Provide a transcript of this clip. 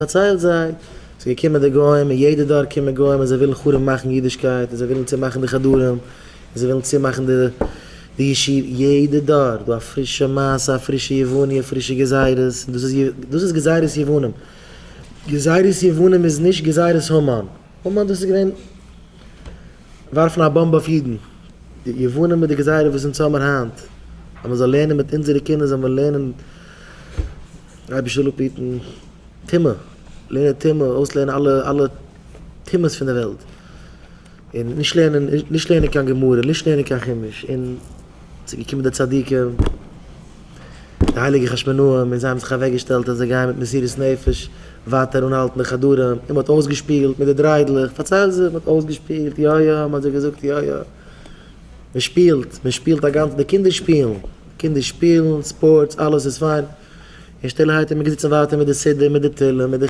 פארציילט זיי, ס'איז געקומען די גוים, און יעדע דור קומען גוים און זיי ווילן חרוב מאכן אידישקייט, און זיי ווילן צומאכן די חדרים, און זיי ווילן צומאכן די די ישיבה, יעדע דור דא א פרישע מעשה, א פרישע יווני, א פרישע גזירות, און דאס איז דאס איז גזירות יוונים. גזירות יוונים איז נישט גזירות המן. המן דאס איז געווען ווארפן א באמבע אויף אידן. די יוונים מיט די גזירה וואס אונז האמיר היינט, אז מען זאל לערנען מיט אונזערע קינדער זאל מען לערנען אייבערשטער זאל אפהיטן טומאה, לערנען טומאה, אויסלערנען אלע אלע טומאות פון די וועלט, און נישט לערנען נישט לערנען קיין גמרא, נישט לערנען קיין חומש, און ס'איז געקומען די צדיקים, די הייליגע חשמונאים, און זיי האבן זיך אוועקגעשטעלט אז זיי גייען מיט מסירות נפש ווייטער אנהאלטן די חדרים, און מ'האט אויסגעשפילט מיט די דריידלעך, פארצייל זיי, מ'האט אויסגעשפילט, יא יא, מ'האט זיי געזאגט יא יא, מ'שפילט, מ'שפילט א גאנצע, די קינדער שפילן, קינדער שפילן, ספארטס, אלעס איז פיין, און שטילערהייט איז מען געזיצן ווייטער מיט די סידור, מיט די תהלים, מיט די.